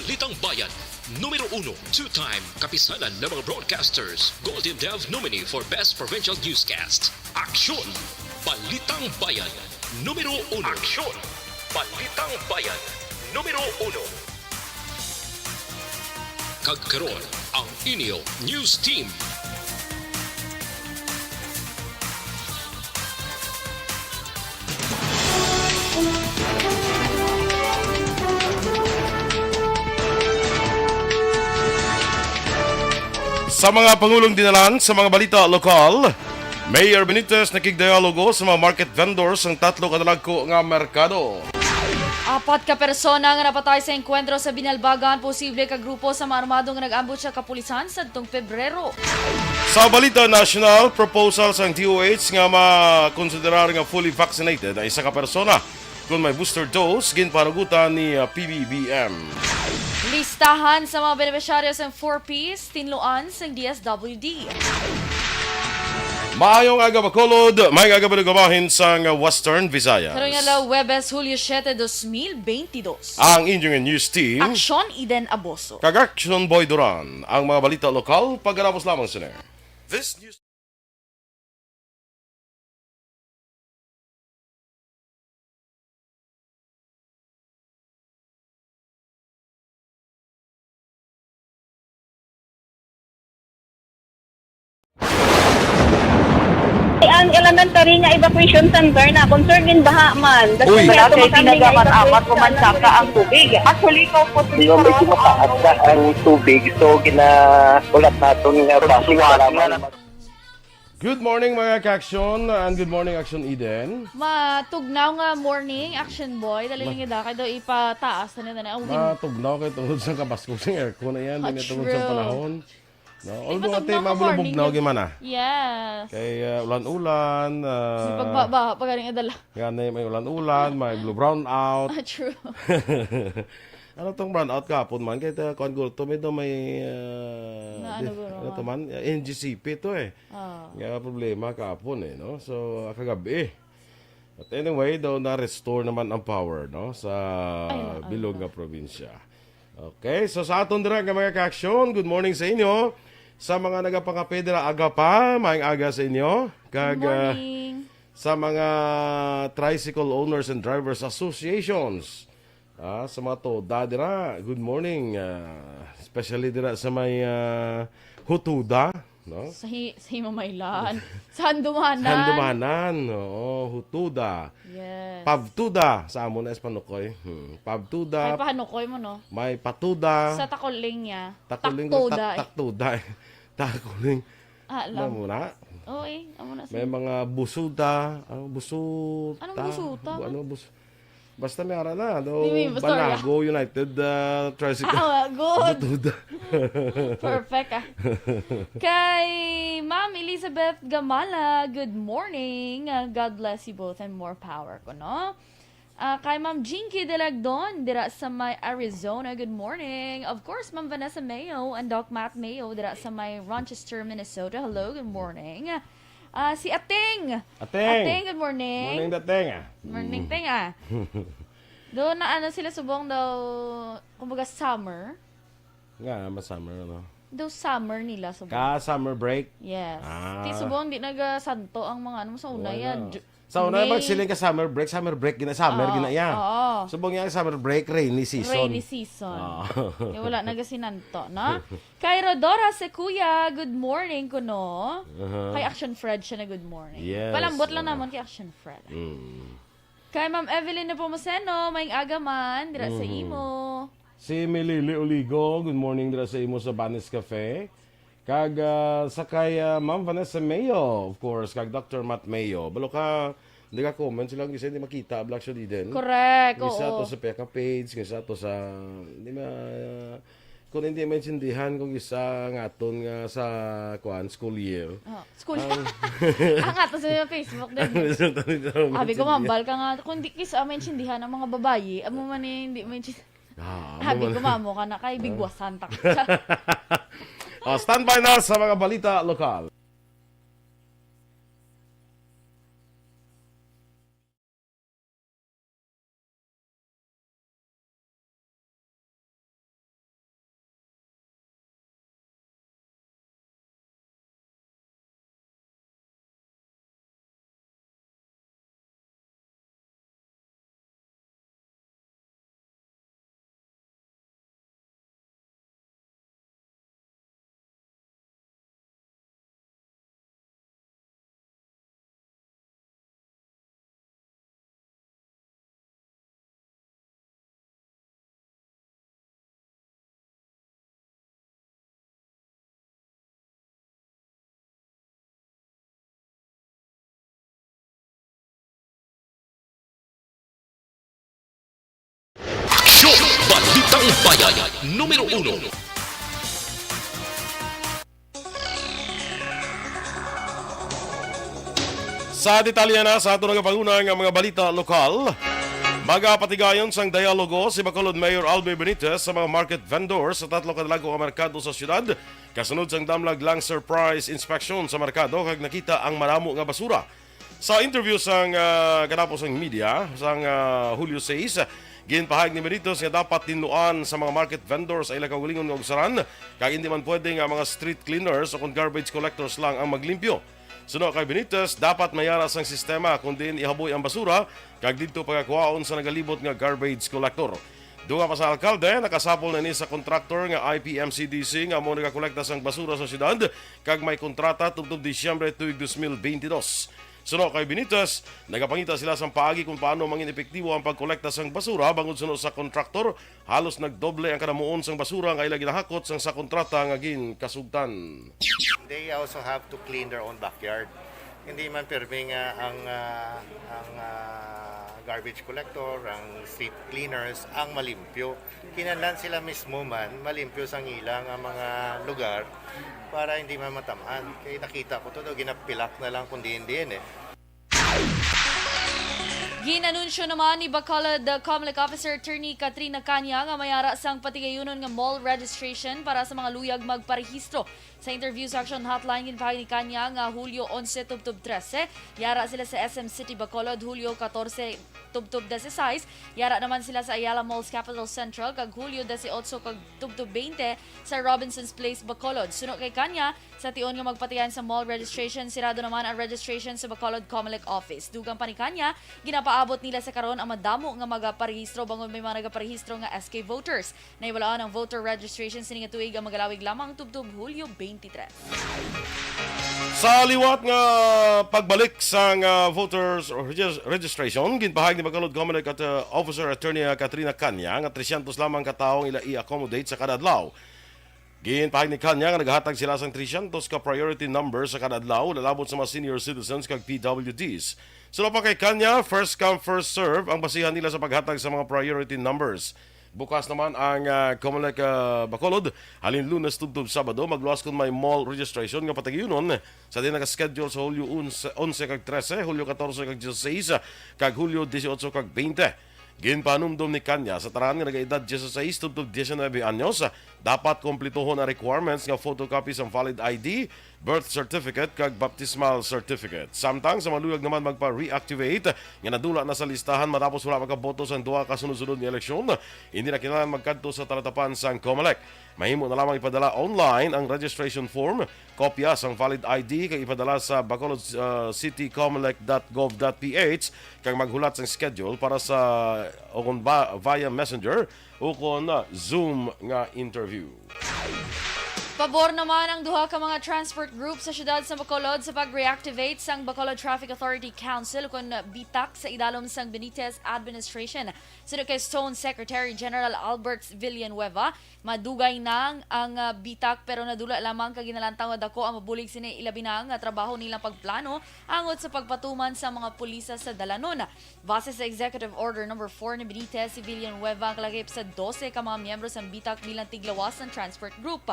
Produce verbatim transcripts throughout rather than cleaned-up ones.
Balitang Bayan, numero uno, two-time kapisanan ng mga broadcasters, Golden Dove nominee for Best Provincial Newscast. Aksyon! Balitang Bayan, numero uno. Aksyon! Balitang Bayan, numero uno. Kag karon, ang inyo news team. Sa mga pangulong dinalan sa mga balita lokal, Mayor Benitez nakigdialogo sa mga market vendors sang tatlo ka dalagko nga merkado. Apat ka persona nga napatay sa engkwentro sa Binalbagan, posible ka grupo sa mga armado nga nag-ambush sa kapulisan sadtong Pebrero. Sa balita nasyonal, proposal sang D O H nga makonsiderar nga fully vaccinated ang isa ka persona kon may booster dose, ginpanugutan ni, ah, P B B M. Listahan sa mga benepisyaryo sang four Ps, tinluan sang D S W D. Maayong aga, Bacolod. Maayong aga, mga bahin sang Western Visayas. Karong adlaw, Huwebes, Hulyo siete, dos mil bentidós. Ang inyong news team, Aksyon Eden Aboso. Kag Action Boy Duran. Ang mga balita lokal, pagkatapos lamang sini. This news Ang elementary nga evacuation center na concern in baha man. Uy. Wala kay tinaga man amat kumansaka ang tubig. Actually, ko po. Di ba, medyo mataas na ang tubig, so ginaulat naton nga basic salamat. Good morning, mga ka-action, and good morning, Action Eden. Matugnaw nga morning, Action Boy. Dali Ma- lang yun, ah. Kaya daw ipataas na nila na ang wind. Matugnaw kay tungod sa kabaskog sa aircon na yan, Ah, hindi tungod sa true. Panahon. No? Di Although, matugnaw ate, nga mabulabog morning na, yun. Gimana? Yes. Kay, ah, ulan-ulan, ah, May pagbabaha pa galing adala. Gani, may ulan-ulan, may blue brownout. Ah, true. Ano tong brownout kahapon man? Kay, ah, kuwan, guro to, may daw may, ah, Na ano, di-, guro, ano to ah? Man? N G C P to eh. Ah. Nga problema kahapon eh, no? So, ah, kagabi. But anyway, daw na-restore naman ang power, no? Sa Ay, na-, bilog ano nga ba? Probinsya. Okay, so sa aton dira nga mga ka-action, good morning sa inyo. Sa mga nagapangape dira, aga pa, maayong aga sa inyo. Kag, Good ah, morning. Sa mga tricycle owners and drivers associations, ah, sa mga toda dira, good morning. Ah, especially dira sa may, ah, Hutuda, no? Sa hi-, sa Himamaylan. Sa Handumanan. Sa Handumanan, oo, Hutuda. Yes. Pavtuda, sa amo na is Panukoy. Hmm. Pavtuda. Ay, Pahanukoy mo, no? May Patuda. Sa Takuling niya. Takuling, Taktuda, tak-, eh. Taktuda, eh. Takuling. Ah, alam. Amo na. Oo, eh. Amo na May siya. Mga Busuda. Ano, Busuta. Anong Busuta? Bu-, ano, Bus-, basta may ara na. No, Di, may istorya. Banago United, ah, Tricycle. Ah, good. Butuda. Perfect, ah. Kay Ma'am Elizabeth Gamala, good morning. Ah, God bless you both and more power ko, no? Ah, kay Ma'am Jinky Delagdon, dira sa may Arizona, good morning. Of course, Ma'am Vanessa Mayo and Doc Matt Mayo, dira sa may Rochester, Minnesota. Hello, good morning. Ah, si Ating. Ating. Ating, good morning. Morning, Ating, ah. Morning, Mm. Ting, ah. Doon na ano sila subong daw, kumbaga summer. Nga, mas summer, ano? Daw summer nila subong. Ka summer break? Yes. Ah. Ti subong, di nagasanto ang mga ano sa una Wala. Yan. Ju-, Sa una, May magsiling ka summer break, summer break, gina-, summer, Oo, gina-, iya. Oo. Subong niya, summer break, rainy season. Rainy season. Oo. Kaya wala nagasinanto, no? Kay Rodora Sequoia, good morning, kuno. Aha. Kay Action Fred siya na good morning. Yes, Palambot lang oo. Naman kay Action Fred. Mm. Kay Ma'am Evelyn Nepomuceno, maayong aga man, dira sa Mhm. imo. Si Melili Oligo, good morning dira sa imo sa Banis Cafe. Kag, ah, sa kay, ah, Ma'am Vanessa Mayo, of course, kag Doctor Matt Mayo. Balo ka, hindi ka comment sila, kasi hindi makita, Black Shot Eden. Correct, Isa oo. To sa Peka page, isa to sa, hindi ma, kung hindi maintindihan, kung isa nga aton nga sa, kuan, school year. Oh, school year. Ang Ang ato sa Facebook din. Abi ko, mambal ka nga. Kung di kisa maintindihan ang mga babayi, amo man eh, hindi maintindihan. Ah, Abi amo ko, man. Mamo ka na kay Ah. Bigwasan ta. Oh, standby na sa mga balita lokal. Bayan numero uno. Sa detalye na sa ato nagapanguna nga mga balita lokal, magapatigayon sang dialogo si Bacolod Mayor Albie Benitez sa mga market vendors sa tatlo ka dalago nga merkado sa siyudad, kasunod sang damlag lang surprise inspection sa merkado kag nakita ang madamo nga basura. Sa interview sang, ah, katapos sang media sang, ah, Hulyo sais, ginpahayag ni Benitez nga dapat tinluan sa mga market vendors ang ila kaugalingon nga ugsaran, kag indi man pwede nga mga street cleaners o kon garbage collectors lang ang maglimpyo. Suno kay Benitez, dapat mayara sang sistema kon diin ihaboy ang basura kag didto pagakuhaon sa nagalibot nga garbage collector. Dugang pa sa alkalde, nakasapol na ini sa kontraktor nga I P M C D C nga amo nagakolekta sang basura sa siyudad kag may kontrata tubtob Disyembre tuig dos mil beintidos. Suno kay Benitez, nagapangita sila sang paagi kung paano mangin epektibo ang pagkolekta sang basura bangod suno sa kontraktor, halos nagdoble ang kanamuon sang basura nga ila ginahakot sang sa kontrata nga ginkasugtan. They also have to clean their own backyard. Hindi man pirmi nga ang, ah, ang, ah, garbage collector, ang street cleaners ang malimpyo. Kinahanglan sila mismo man malimpyo sang ila nga mga lugar para hindi man matamaan. Kay nakita ko to, daw ginapilak na lang kung diin-diin eh. Ginanunsyo naman ni Bacolod Comelec Officer Attorney Katrina Caña nga may ara sang patigayunon nga mall registration para sa mga luyag magparehistro. Sa interview sa Action Hotline, ginpahayag ni Caña nga Hulyo onse tubtob trese, yara sila sa S M City Bacolod, Hulyo katorse tubtob disisais, yara naman sila sa Ayala Malls Capital Central, kag Hulyo disiotso kag tubtob beinte sa Robinsons Place, Bacolod. Suno kay Caña, sa tion nga magpatigayon sa mall registration, sirado naman ang registration sa Bacolod Comelec Office. Dugang pa ni Caña, ginapaabot nila sa karon ang madamo nga magaparehistro bangod may mga nagaparehistro nga S K voters. Nahibalaan ang voter registration sini nga tuig ang magalawig lamang tubtob Hulyo twenty-three. Sa liwat nga pagbalik sang, ah, voters regis-, registration, ginpahayag ni Bacolod Comelec at, ah, Officer Attorney Katrina Caña nga trescientos lamang ka tawo ang ila i-accommodate sa kada adlaw. Ginpahayag ni Caña nga naghatag sila sang trescientos ka priority numbers sa kada adlaw, lalabot sa mga senior citizens kag P W Ds. Suno pa kay Caña, first come, first serve ang basihan nila sa paghatag sa mga priority numbers. Bukas naman ang, ah, Comelec, ah, Bacolod, halin Lunes tubtob Sabado, magluwas kon may mall registration nga patigayunon sa diin naka-schedule sa Hulyo onse, onse kag trese, Hulyo katorse kag disiseis, kag Hulyo disiotso kag beinte. Ginpahanumdom ni Caña sa tanan nga nagaedad disiseis tubtob diecinuebe anyos, dapat kumplituhon ang requirements nga photocopy sang valid I D, birth certificate, kag baptismal certificate. Samtang sa mga luyag naman magpa-reactivate nga nadula na sa listahan matapos wala makaboto sang duha ka sunod-sunod nga eleksyon, hindi na kinahanglan magkadto sa talatapan sang Comelec. Mahimo na lamang ipadala online ang registration form, kopya sang valid I D, kag ipadala sa bacolod, uh, city comelec dot gov dot P H, kag maghulat sang schedule para sa, o kon ba, via messenger, ukon Zoom nga interview. Pabor naman ang duha ka mga transport group sa siyudad sa Bacolod sa pag-reactivate sang Bacolod Traffic Authority Council, ukon BTAC, sa idalom sang Benitez administration. Suno kay Stone Secretary General Albert Villanueva, madugay na ang, ah, BTAC, pero nadula lamang kag ginalantaw nga dako ang mabulig sini, ilabi na nga trabaho nilang pagplano angot sa pagpatuman sa mga pulisa sa dalanon. Base sa Executive Order Number Four ni Benitez, si Villanueva ang kalakip sa dose ka mga miyembro sang BTAC bilang tiglawas sang transport group.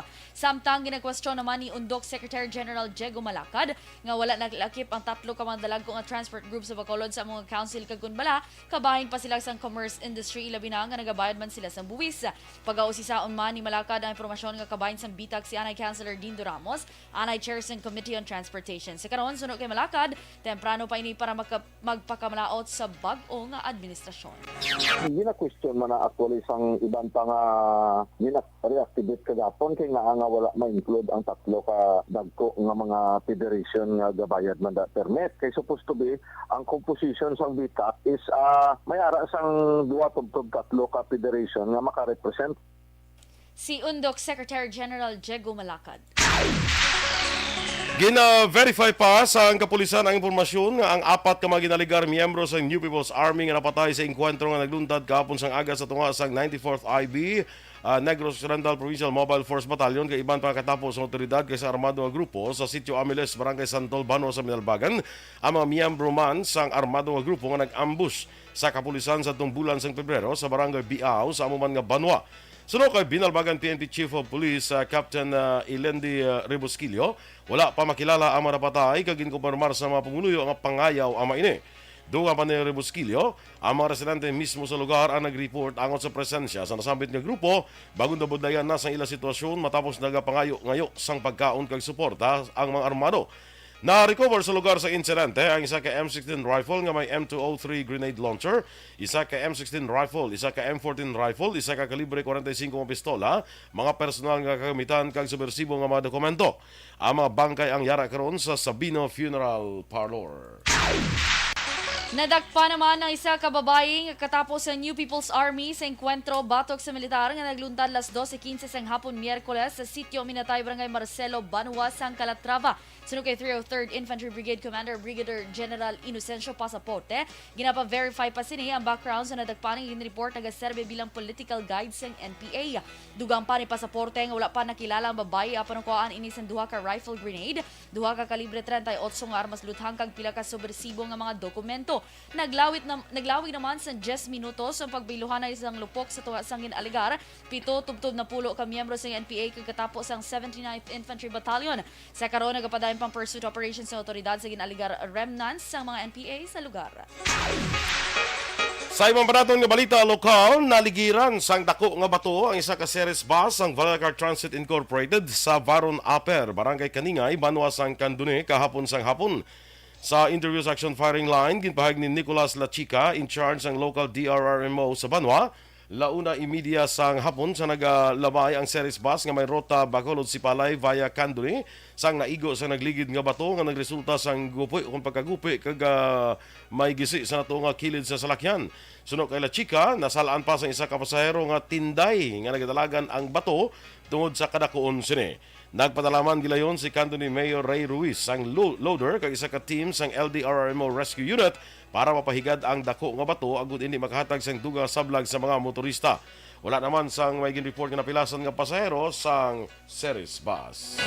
Samtang ginakwestiyon naman ni Undok Secretary General Diego Malacad nga wala nakalakip ang tatlo ka mga dalagko nga transport group sa Bacolod sa amo nga council, kag kon bala, kabahin pa sila sang commerce industry, ilabi na nga nagabayad man sila sang buwis. Pagausisaon man ni Malacad ang impormasyon nga kabahin sang BTAC si anay Councilor Dindo Ramos, anay Chair sang Committee on Transportation. Sa karon, suno kay Malacad, temprano pa ini para maka-, magpakamalaot sa bag-o nga administrasyon. Gina-question man na actually sang iban pa nga gina-reactivate kagapon kay ngaa nga wala ma-include ang tatlo ka dagko nga mga federation nga gabayad man da permit. Kay supposed to be, ang composition sang BTAC is, ah, may ara sang duha tubtob tatlo ka federation nga makarepresent. Si Undok Secretary General Diego Malacad. Gina-verify pa sang kapulisan ang impormasyon nga ang apat ka mga ginalegar miyembro sa New People's Army nga napatay sa engkwentro nga nagluntad kahapon sang aga sa tunga sang ninety-fourth I B, ah, Negros Occidental Provincial Mobile Force Battalion kag iban pa nga katapo sang awtoridad kag sa armado nga grupo sa Sitio Amiles, Barangay Santol, Banwa sa Minalbagan, ang mga miyembro man sang armado nga grupo nga nag-ambush sa kapulisan sa tumbulan sang Pebrero sa Barangay Biao sa amo man nga banwa. Suno kay Binalbagan P N P Chief of Police, ah, Captain, ah, Ilendi, ah, Rebusquillo, wala pa makilala ang mga napatay kag ginkumpirmar sa mga pumuluyo nga pangayaw ang mga ini. Dugang pa ni Rebusquillo, ang mga residente mismo sa lugar ang nag-report angot sa presensya sa nasambit nga grupo, bangod nabudlayan na sang ila sitwasyon matapos nagapangayo-ngayo sang pagkaon kag suporta ang mga armado. Na-recover sa lugar sa insidente ang isa ka M sixteen rifle nga may M two oh three grenade launcher, isa ka M sixteen rifle, isa ka M fourteen rifle, isa ka kalibre forty-five nga pistola, mga personal nga kagamitan kag subwersibo nga mga dokumento. Ang mga bangkay ang yara karon sa Sabino Funeral Parlor. Nadakpan naman ang isa ka babayi nga katapos sa New People's Army sa engkwentro batok sa militar nga nagluntad las doce quince sang hapon Miyerkules sa Sitio Minatay, Barangay Marcelo, Banwa sang Calatrava. Suno kay three oh third Infantry Brigade Commander Brigadier General Inocencio Pasaporte, ginapa-verify pa sini ang background sa nadakpan nga gin-report nagaserbi bilang political guide sang N P A. Dugang pa ni Pasaporte nga wala pa nakilala ang babayi apan nakuhaan ini sang duha ka rifle grenade, duha ka kalibre treinta y ocho nga armas luthang kag pila ka subwersibo nga mga dokumento. Naglawit na, naglawig naman sang diyes minutos ang pagbayluhanay sang lupok sa tunga sang gin-alegar pito tubtob napulo ka miyembro sang N P A kag katapo sang seventy-ninth Infantry Battalion. Sa karon, nagapadayon pang pursuit operation sa awtoridad sa gin-alegar remnants sang mga N P A sa lugar. Sa ibang panaton nga balita lokal, naligiran sang dako nga bato ang isa ka series bus sang Vallecar Transit Incorporated sa Varon Upper, Barangay Kaningay, Banwa sang Candoni, kahapon sang hapon. Sa interview sa Action Firing Line, ginpahayag ni Nicolas Lachica, in charge sang local D R R M O sa banwa, la una y media sang hapon sa nagalabay ang series bus nga may rota Bacolod-Sipalay via Candoni, sang naigo sa nagligid nga bato nga nagresulta sang gupoy ukon pagkagupi kag, ah, may gisi sa nato nga kilid sa salakyan. Suno kay Lachica, nasal-an pa sang isa ka pasahero nga tinday nga nagadalagan ang bato tungod sa kadakuon sini. Nagpadala man gilayon si Candoni Mayor Ray Ruiz sang lo-, loader kag isa ka team sang L D R R M O Rescue Unit para mapahigad ang dako nga bato agud indi makahatag sang dugang sablag sa mga motorista. Wala naman sang may ginreport nga napilasan nga pasahero sang series bus.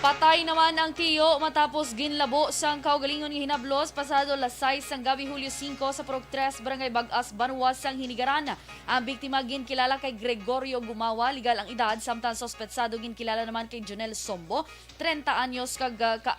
Patay naman ang tiyo matapos ginlabo sang kaugalingon nga hinablos pasado las sais sang gabi, Hulyo singko, sa Purok Tres, Barangay Bag-as, Banwa sang Hinigaran. Ang biktima ginkilala kay Gregorio Gumawa, legal ang edad, samtang suspetsado ginkilala naman kay Jonel Sombo, treinta anyos, kag, ah, ka-,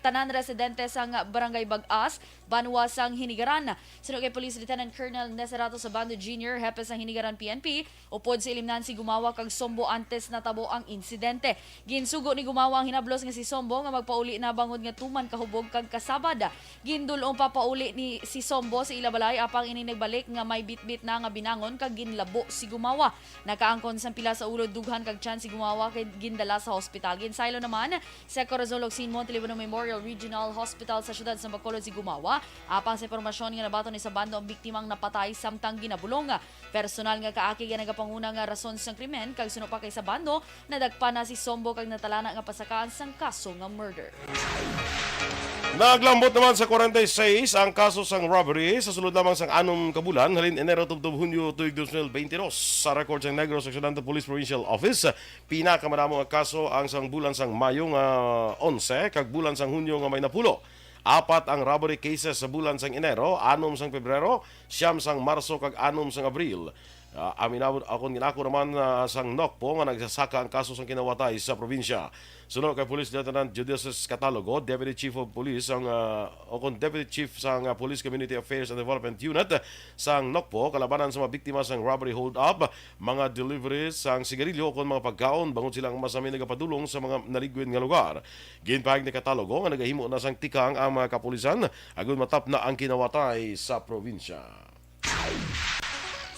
tanan residente sang Barangay Bag-as, Banwa sang Hinigaran. Suno kay Police Lieutenant Colonel Neserato Sabando Junior, hepe sang Hinigaran P N P, upod sa ilimnan si Gumawa kag Sombo antes natabo ang insidente. Ginsugo ni Gumawa ang hinablos nga si Sombo nga magpauli na bangod nga tuman kahubog kag kasabad. Gindul-ong papauli ni si Sombo sa ila balay, apang ini nagbalik nga may bitbit na nga binangon kag ginlabo si Gumawa. Nakaangkon sang pila sa ulo, dughan kag tiyan si Gumawa kay gindala sa hospital. Ginsaylo naman sa Corazon Locsin Montelibano Memorial Regional Hospital sa siyudad sa Bacolod si Gumawa. Apang sa impormasyon nga nabaton ni Sabando, ang biktimang napatay samtang ginabulong. Personal nga kaakig ang nagapanguna nga rason sang krimen, kag suno pa kay Sabando, nadakpan na si Sombo kag natalana nga pasakaan sang kaso nga murder. Naglambot naman sa forty-six ang kaso sang robbery sa sulod lamang sang anom ka bulan, halin Enero tubtob Hunyo tuig dos mil beintidos. Sa record sang Negros Occidental Police Provincial Office, pinakamadamo nga kaso ang sang bulan sang Mayo nga onse kag bulan sang Hunyo nga may napulo. Apat ang robbery cases sa bulan sang Enero, anom sang Pebrero, siyam sang Marso kag anom sang Abril. Ah, aminaw akon ginako naman, ah, sang NOCPO nga nagsasaka ang kaso sang kinawatay sa probinsya. Suno kay Police Lieutenant Judices Catalogo, Deputy Chief of Police sang, ah, o kon Deputy Chief sang, ah, Police Community Affairs and Development Unit sang NOCPO, kalabanan sa mga biktima sang robbery hold-up, mga delivery sang sigarilyo o kon mga pagkaon, bangod sila ang mas amin nagapadulong sa mga naligwid nga lugar. Ginpahayag ni Catalogo nga nagahimo na sang tikang ang mga kapulisan agud matapna ang kinawatay sa probinsya.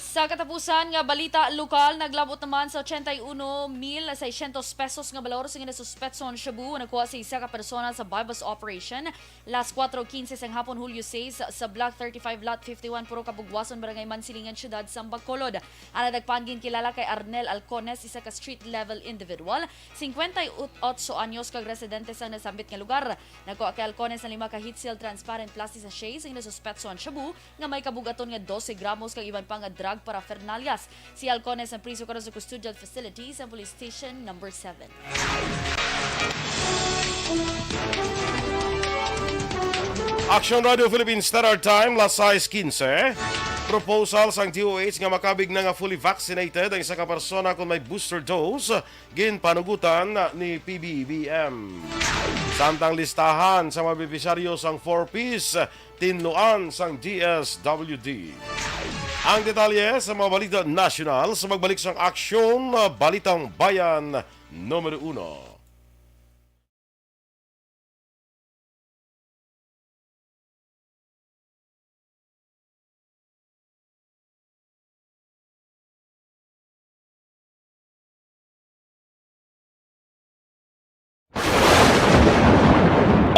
Sa katapusan nga balita lokal, naglabot naman sa ochenta y uno mil seiscientos pesos nga balor sa ginasuspetson shabu nakuha sa isa ka persona sa buy-bust operation las kuwatro quince sang hapon, Hulyo sais, sa Block thirty-five, Lot fifty-one, Purok Kabugwason, Barangay Mansilingan, Siyudad sang Bacolod. Ang nadakpan ginkilala kay Arnel Alcones, isa ka street-level individual, singkwenta y otso anyos, kag residente sang nasambit nga lugar. Nakuha kay Alcones ang lima ka heat-sealed transparent plastic sachet sa ginasuspetso ang shabu nga may kabug-aton nga dose gramos kag iban pa nga drug paraphernalias. Si Alcones ang priso karon sa custodial facility sa Police Station Number seven. Action Radio Philippines Standard Time, las sais quince. Proposal sang D O H nga makabig na nga fully vaccinated ang isa ka persona kon may booster dose, ginpanugutan ni P B B M. Samtang listahan sa mga benepisyaryo sang four Ps, tinluan sang D S W D. Ang detalye sa mga balita nasyonal sa pagbalik sang Aksyon, Balitang Bayan Numero Uno.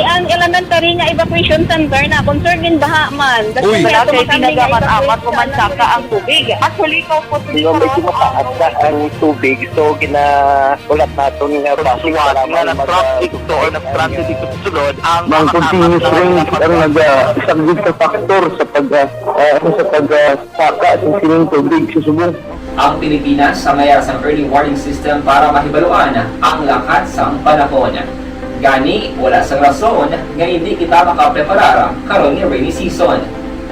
Ang elementary nga evacuation center na concerned in baha man. Uy. Wala kay tinaga man amat human saka ang tubig. Actually, ikaw po Di ba medyo mataas na ang tubig, so gina-, ulat naton nga basi nga nag-transit to or nag-transit dito sa sulod ang Ang continuous rain ang nag-, ah, isa gid sa factor sa pag, ah, ah, ano, sa pag, ah, saka sa sining tubig sa subong. Ang Pilipinas sa mayar sang early warning system para mahibaluan ang lakat sang panahon. Gani, wala sang rason nga indi kita makapreparar karon nga rainy season.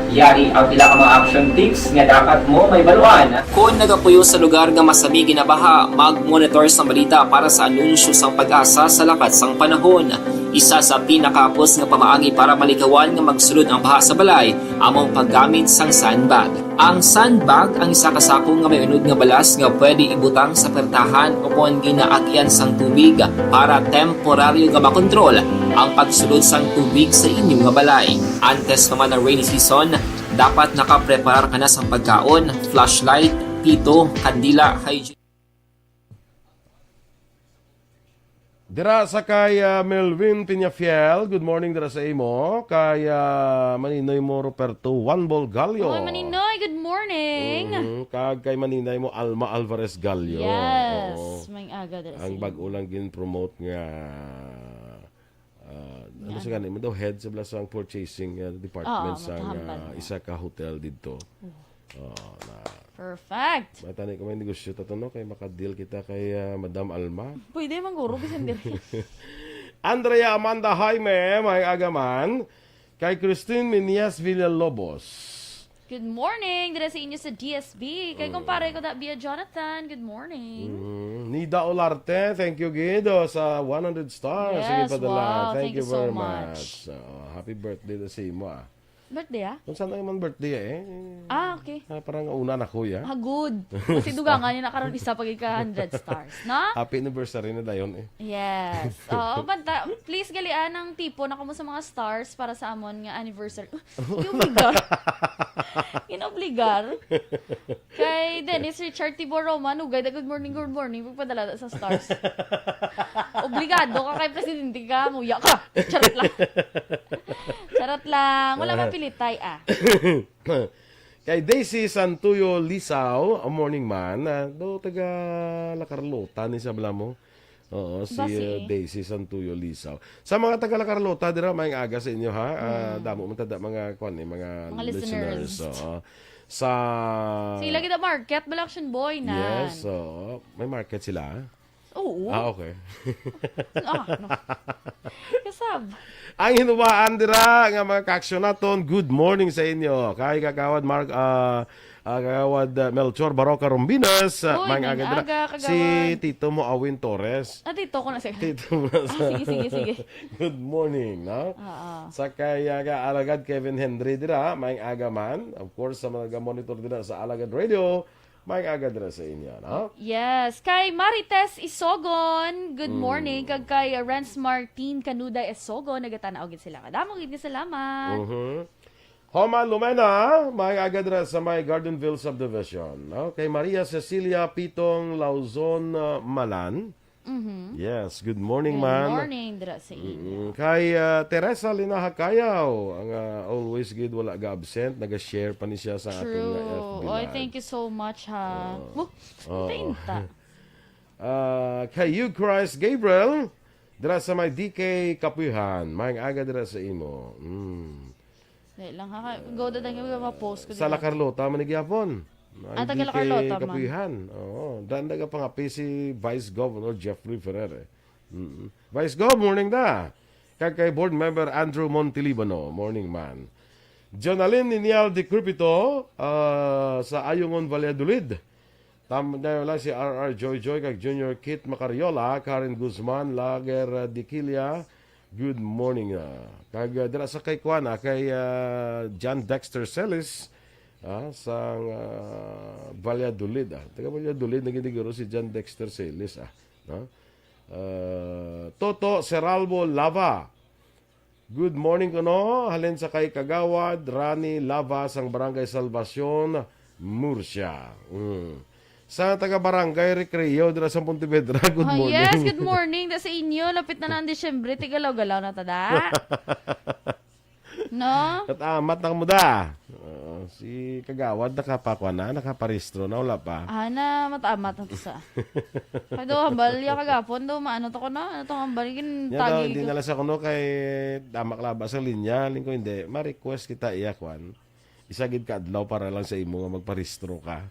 Yari ang pila ka mga action tips nga dapat mo mahibaluan. Kon nagapuyo sa lugar nga masami ginabaha, mag-monitor sang balita para sa anunsyo sang PAGASA sa lakat sang panahon. Isa sa pinakahapos nga pamaagi para malikawan nga magsulod ang baha sa balay amo ang paggamit sang sandbag. Ang sandbag ang isa ka sako nga may unod nga balas nga pwede ibutang sa pertahan o kon ginaagyan sang tubig para temporaryo nga makontrol ang pagsulod sang tubig sa inyo nga balay. Antes pa man ang rainy season, dapat nakapreparar ka na sang pagkaon, flashlight, pito, kandila, hygiene. Dira sa kay ah, Melvin Peñafiel, good morning dira sa imo. Kay ah, Maninoy mo Roberto Juan Bolgallo. Oh, Maninoy, good morning. Mhm. Kag kay Maninoy mo Alma Alvarez Gallo. Yes, Oo. May aga dira sa Ang imo. bag-o lang gin-promote nga ah, ano Yan. sa gani mo daw, head sa bala sang purchasing ah, department Oo, sa ah, makahambal na. isa ka hotel didto. Oh, na. Perfect. Matani ko may negosyo tato no kay makadeal kita kay ah, Madam Alma. Pwede man guro bisan diri. Andrea Amanda Jaime, may agaman. Kay Christine Minias Villalobos. Good morning dira sa inyo sa D S B. Kay kumpare ko da Bia Jonathan. Good morning. Mm, Nida Olarte, thank you gid oh, sa one hundred stars. Sige Yes, padala. wow. Thank Thank you you so very much. much. Oh, happy birthday na sa imo ah. Birthday, ah? Kung saan ang imong birthday, eh. Ah, okay. Ah, parang una na, kuya. Ah, good. Kasi dugangan niya na karon isa pag ika hundred stars, no? Happy anniversary na dayon, eh. Yes. Oo, banta, please, galian ang tipo na kamo sa mga stars para sa amon nga anniversary. Ginobligar. Ginobligar. Kay Dennis Richard Tibor Roman, ugay na good morning, good morning, pagpadala sa stars. Obligado ka kay presidente ka, muya ka. Charot lang. Charot lang. Wala man pilitay, ah. Kay Daisy Santuyo Lisaw, a morning man, ah, do taga La Carlota ni sa bala mo. Oo, si Basi. uh, Daisy Santuyo Lisaw. Sa mga taga La Carlota dira, maayong aga sa inyo ha. Ah, damo man tada mga kwan eh, mga Mga listeners. listeners. Oo. Sa Sila gid ang market, Balaction Boy na. Yes, oo. May market sila. Oo. Ah, okay. Ah, no. Kasab. Ang hinuwaan dira nga mga kaaksyon naton, good morning sa inyo. Kay Kagawad Mark, ah, ah, Kagawad ah, Melchor Baroca Rombinas, ah, Uy, maayong aga dira. Aga, Si Kagawad. Tito mo Awin Torres. Ah, tito ko na siya. Tito mo na Ah, sa sige, sige, sige. Good morning, no? Oo. Sa kay ah, ka Alagad Kevin Henry dira, maayong aga man. Of course, sa mga monitor dira sa Alagad Radio, maayong aga dira sa inyo, no? Yes. Kay Marites Isogon, good Mm. morning. Kag kay Renz Martin Canuda Isogon, nagatanaw gid sila. Kadamo gid nga salamat. Mhm. Homa Lumena, maayong aga dira sa may Gardenville Subdivision, no? Kay Maria Cecilia Pitong Lauzon uh, Malan. Mhm. Yes, good morning, Good man. morning dira sa inyo. Mm, kay ah, Teresa Linaha Cayaw, ang ah, always gid wala ga-absent, naga-share pa ni siya sa aton nga True. F B Oy, Live. thank you so much ha. Oo. Woo! Oo. Tainta. Ah, kay Hugh Christ Gabriel, dira sa may D K Kapuyahan. Maayong aga dira sa imo. Mm. Dali lang ha. Go da nga ma-post ko Sa dito. La Carlota man ni gyapon. Ang Ah, taga La D K Carlota man. Kapuyahan. Oo. Daan nagapangapi si Vice Governor Jeffrey Ferrer. Mm. Vice Gov, morning da. Kag kay Board Member Andrew Montelibano, morning man. Jonalyn Ninial Decrepito, ah, sa Ayungon, Valladolid. Tam-, na wala si R R Joy Joy kag Junior Kit Macariola, Karen Guzman, Lager, ah, Diquilia. Good morning, ah. Kag, ah, dira sa kay kuan, ah, kay, ah, John Dexter Celis, ah, sang, ah, Valladolid, ah. Taga Valladolid na gid siguro si John Dexter Celis, ah, no? Ah, Toto Seralbo Lava. Good morning kuno. Halin sa kay Kagawad Rani Lava sang Barangay Salvacion, Murcia. Mm. Sa taga Barangay Recreo dira sa Pontevedra, good Ah, morning. Yes, good morning. Da sa inyo, lapit na na ang Disyembre, tigalaw-galaw na ta da. No? Kat amat na mo da. Oo, si Kagawad nakapakuha na, nakaparehistro na, wala pa. Ah, na, matamat na to sa. Kay daw, hambal, ya kagapon daw, maano to ko na, ano to, hambal, gin Nya daw, tagi hindi ko. Na lang sa kuno kay tama ka laba sa linya, lingko hindi. Ma-request kita iya, kwan. Isa gid ka adlaw para lang sa imo nga magparehistro ka.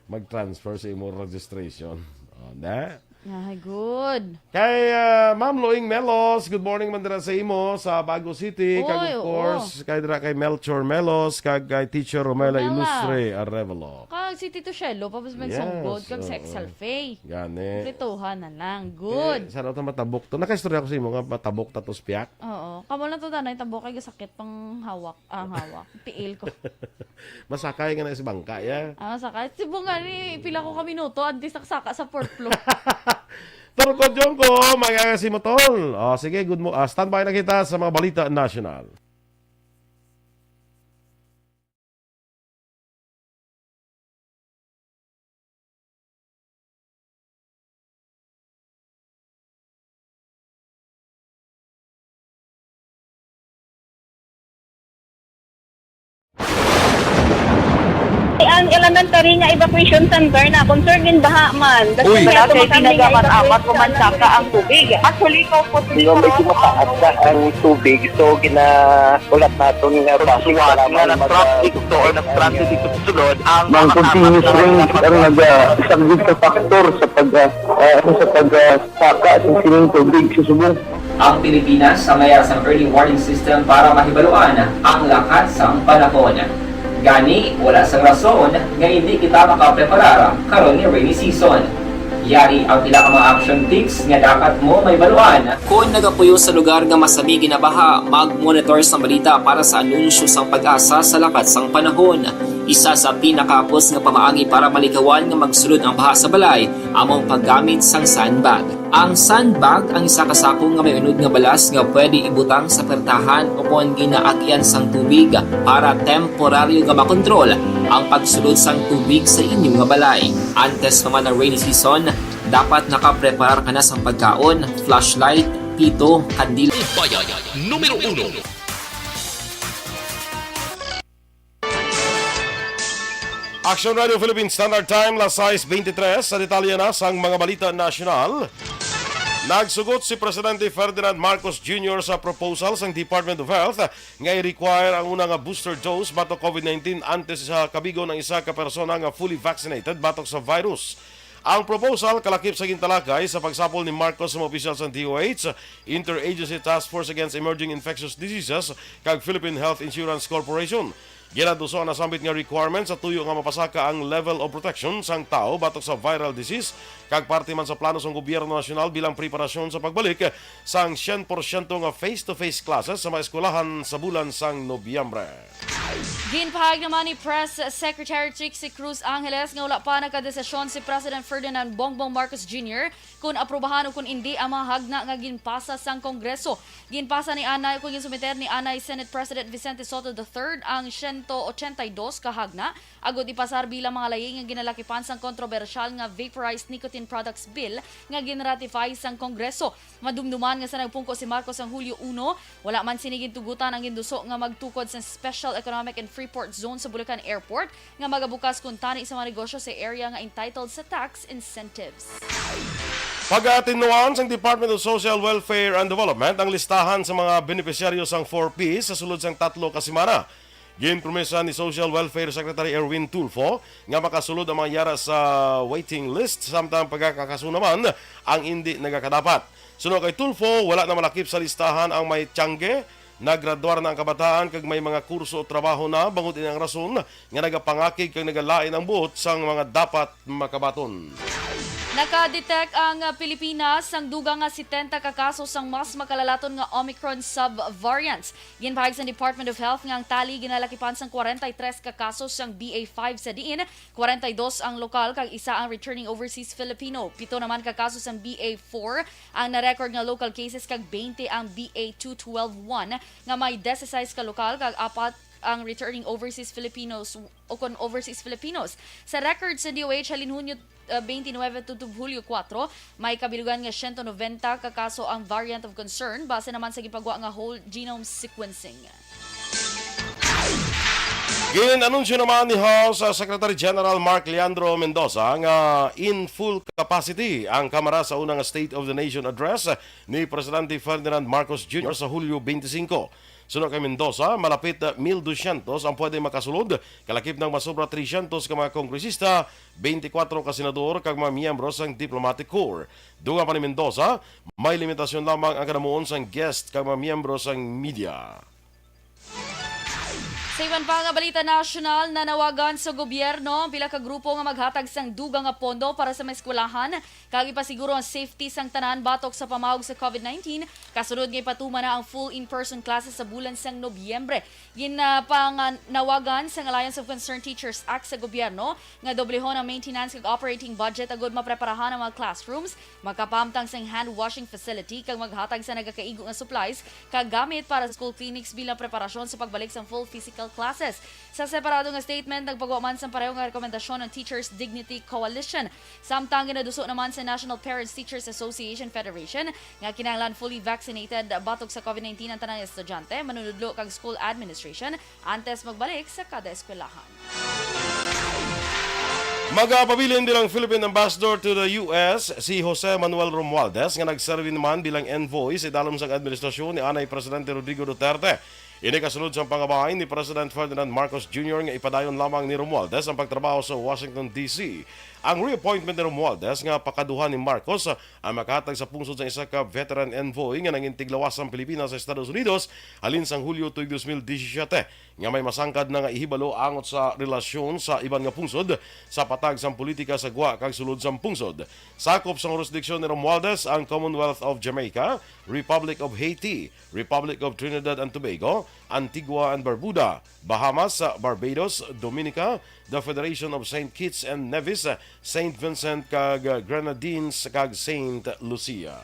Mag-transfer sa imo registration. O, na? Ay, good. Kay, ah, Ma'am Loing Melos, good morning man dira sa imo sa Bago City. Kag, Oy, of oo. Course, kay dira kay Melchor Melos, kag kay Teacher Romela Romela. Ilustre Arevalo. Kag si Tito Shelo, pa, mas may Yes, sunggod, kag si oo. Excel Faye. Gani. Plituhan na lang. Good. Eh, sana ta matabok to. Nakaistorya ko sa imo nga matabok ta to sa piyak. Oo. Kamo lang to, danay, tabok kay gasakit pang hawak. Ang hawak. Tiil ko. Masakay nga na si bangka, ya. Ah, masakay. Si Bong nga ni, pila ko ka minuto, antes nakasaka sa fourth floor. Turko, Jongko, mga kasimutol. O, sige, good mo-, ah, standby na kita sa mga balita national. Ang elementary nga evacuation center na concerned din baha man. Uy. Kasi Wala kay kami nga tinaga man evacuation amat ko man center. Saka ang tubig. Actually, ko po Di ba, medyo mataas na ang tubig, so ginaulat naton nga base Suwat para nga may nag-traffic mag- to or nag-transit dito sa sulod, ang Mang mga continuous tapat na rain, ang naga-, isa gid ka factor sa pag, ah, ah, sa pag, ah, saka sa sining tubig sa subong. Ang Pilipinas sa mayara sang early warning system para mahibaluan ang lakat sang panahon. Gani, wala sang rason nga hindi kita makapreparar karon nga rainy season. Yari ang pila ka mga action tips nga dapat mo mahibaluan. Kon nagapuyo sa lugar nga masami ginabaha, mag-monitor sang balita para sa anunsyo sang PAGASA sa lakat sang panahon. Isa sa pinakahapos nga pamaagi para malikawan nga magsulod ang baha sa balay amo ang paggamit sang sandbag. Ang sandbag ang isa ka sako nga may unod nga balas nga pwede ibutang sa pertahan o kon ginaagian sang tubig para temporaryo nga makontrol ang pagsulod sang tubig sa inyo nga balay. Antes pa man ang rainy season, dapat nakapreparar ka na sang pagkaon, flashlight, pito, kandila. Upaya numero uno. Action Radio Philippines Standard Time, las sais veintitrés. Sa detalye na sang mga balita nasyonal, nagsugot si Presidente Ferdinand Marcos Junior sa proposal sang Department of Health nga i-require ang una nga booster dose batok COVID nineteen antes sa kabigon ang isa ka persona nga fully vaccinated batok sa virus. Ang proposal kalakip sa gintalakay sa pagsapol ni Marcos sa mga opisyal sa D O H, Interagency Task Force Against Emerging Infectious Diseases, kag Philippine Health Insurance Corporation. Ginaduso ang nasambit nga requirement sa tuyo nga mapasaka ang level of protection sang tawo batok sa viral disease, kag parte man sa plano sang gobyerno nasyonal bilang preparasyon sa pagbalik sang syen porsyento nga face-to-face classes sa mga eskwelahan sa bulan sang Nobyembre. Ginpahayag naman ni Press Secretary Trixie Cruz Angeles nga wala pa nagkadesisyon si President Ferdinand Bongbong Marcos Junior kon aprubahan o kon indi ang mga hagna nga ginpasa sang Kongreso. Ginpasa ni anay, kon ginsumiter ni anay Senate President Vicente Sotto the third ang siyento ochenta y dos ka hagna agud ipasar bilang mga layi nga ginalakipan sang kontrobersyal nga Vaporized Nicotine Products Bill nga ginratify sang Kongreso. Madumduman nga sa nagpungko si Marcos sang Hulyo uno, wala man sini gintugutan ang ginduso nga magtukod sa Special Economic and Freeport Zone sa Bulacan Airport nga magabukas kuntani sa mga negosyo sa area nga entitled sa tax incentives. Pagatinuan sang Department of Social Welfare and Development ang listahan sa mga benepisyaryo sang four Ps sa sulod sang tatlo ka semana. Ginpromesa ni Social Welfare Secretary Erwin Tulfo nga makasulod ang mga yara sa waiting list, samtang pagkakakaso naman ang indi nagakadapat. Suno kay Tulfo, wala na malakip sa listahan ang may tiyangge, Naggraduar na ang kabataan kag may mga kurso o trabaho na, bangod ini ang rason nga nagapangakig kag nagalain ang buot sang mga dapat makabaton. Naka-detect ang Pilipinas sang dugang nga setenta ka kaso sang mas makalalaton nga Omicron subvariants. Ginpahayag sang Department of Health nga ang tali ginalakipan sang kwarenta y tres ka kaso sang B A five, sa diin kwarenta y dos ang lokal kag isa ang returning overseas Filipino. Pito naman ka kaso sang B A four ang na-record nga local cases kag twenty ang B A two twelve one nga may disisais ka lokal kag apat ang returning overseas Filipinos o kon overseas Filipinos. Sa record sa D O H halin Hunyo, uh, twenty-nine tubtob Hulyo kuwatro, may kabilugan nga siyento noventa ka kaso ang variant of concern base naman sa gipagwa nga whole genome sequencing. Gin-anunsyo naman ni House Secretary General Mark Leandro Mendoza nga in full capacity ang Kamara sa una nga State of the Nation Address ni Presidente Ferdinand Marcos Junior sa Hulyo twenty-five. Suno kay Mendoza, malapit mil dosyentos ang pwede makasulod, kalakip nang masobra tresyentos ka mga kongresista, twenty-four ka senador, kag mga miyembro sang diplomatic corps. Dugang pa ni Mendoza, may limitasyon lamang ang kanamuon sang guest kag mga miyembro sang media. Sa iban pa nga balita nasyonal, nanawagan sa gobyerno ang pila ka grupo nga maghatag sang dugang nga pondo para sa mga eskwelahan kag ipasiguro ang safety sang tanan batok sa pamawag sa COVID nineteen, kasunod nga ipatuman na ang full in-person classes sa bulan sang Nobyembre. Ginapanganawagan sang Alliance of Concerned Teachers, ACT, sa gobyerno nga doblehon ang maintenance kag operating budget agud mapreparahan ang mga classrooms, makapahamtang sang hand washing facility kag maghatag sa nagakaigo nga supplies kag gamit para sa school clinics bilang preparasyon sa pagbalik sang full physical classes. Sa separado nga statement, nagpagwa man sang pareho nga rekomendasyon ang Teachers Dignity Coalition. Samtang ginaduso naman sa National Parents Teachers Association Federation nga kinahanglan fully vaccinated batok sa COVID nineteen ang tanan nga estudyante, manunudlo kag school administration antes magbalik sa kada eskwelahan. Magapabilin bilang Philippine Ambassador to the U S si Jose Manuel Romualdez, nga nagserbi naman bilang envoy sa idalom sang administrasyon ni anay Presidente Rodrigo Duterte. Ini kasunod sang pangabay ni President Ferdinand Marcos Junior nga ipadayon lamang ni Romualdez ang pagtrabaho sa Washington, D C. Ang reappointment ni Romualdez nga pakaduha ni Marcos ang makahatag sa pungsod sang isa ka veteran envoy nga nangintiglawas sang Pilipinas sa Estados Unidos halin sang Hulyo tuig dos mil disisiete, nga may masangkad na nga ihibalo angot sa relasyon sa iban nga pungsod sa patag sang politika sa gwa kag sulod sang pungsod. Sakop sang jurisdiksyon ni Romualdez ang Commonwealth of Jamaica, Republic of Haiti, Republic of Trinidad and Tobago, Antigua and Barbuda, Bahamas, Barbados, Dominica, the Federation of Saint Kitts and Nevis, Saint Vincent kag Grenadines, kag Saint Lucia.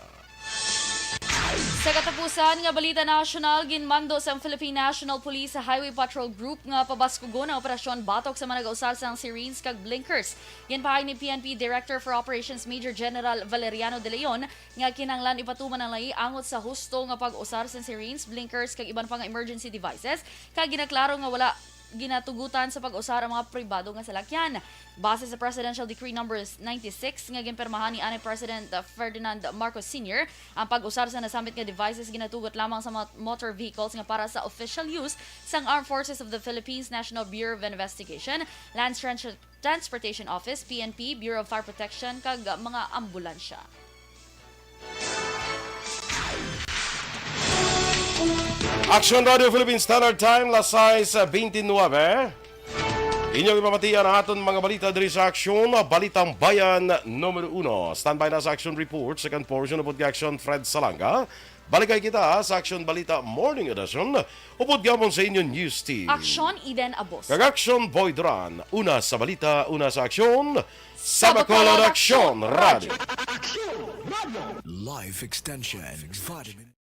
Sa katapusan nga balita nasyonal, ginmando sang Philippine National Police sa Highway Patrol Group nga pabaskugon ang operasyon batok sa mga nag-usar sang sirens kag blinkers. Ginpahayag ni P N P Director for Operations Major General Valeriano De Leon nga kinahanglan ipatuman ang layi angot sa husto nga pag-usar sang sirens, blinkers, kag iban pa nga emergency devices, kag ginaklaro nga wala ginatugutan sa pag-usar ang mga pribado nga salakyan. Base sa Presidential Decree Number ninety-six nga ginpirmahan ni anay President Ferdinand Marcos Senior, ang pag-usar sa nasambit nga devices ginatugot lamang sa mga motor vehicles nga para sa official use sang Armed Forces of the Philippines, National Bureau of Investigation, Lands Trans- Transportation Office, P N P, Bureau of Fire Protection, kag mga ambulansya. Action Radio Philippine Standard Time, las sais bentynebe. Inyong ipamatian ang aton mga balita diri sa Aksyon, Balitang Bayan numero uno. Standby na sa Action Report, second portion, upod kay Action Fred Salanga. Balikay kita sa Action Balita Morning Edition, upod gihapon sa inyo News Team. Aksyon, Eden Abos. Kag Action, Boy Duran. Una sa balita, una sa aksyon, sa Bacolod Aksyon Radio. Life Extension Vitamin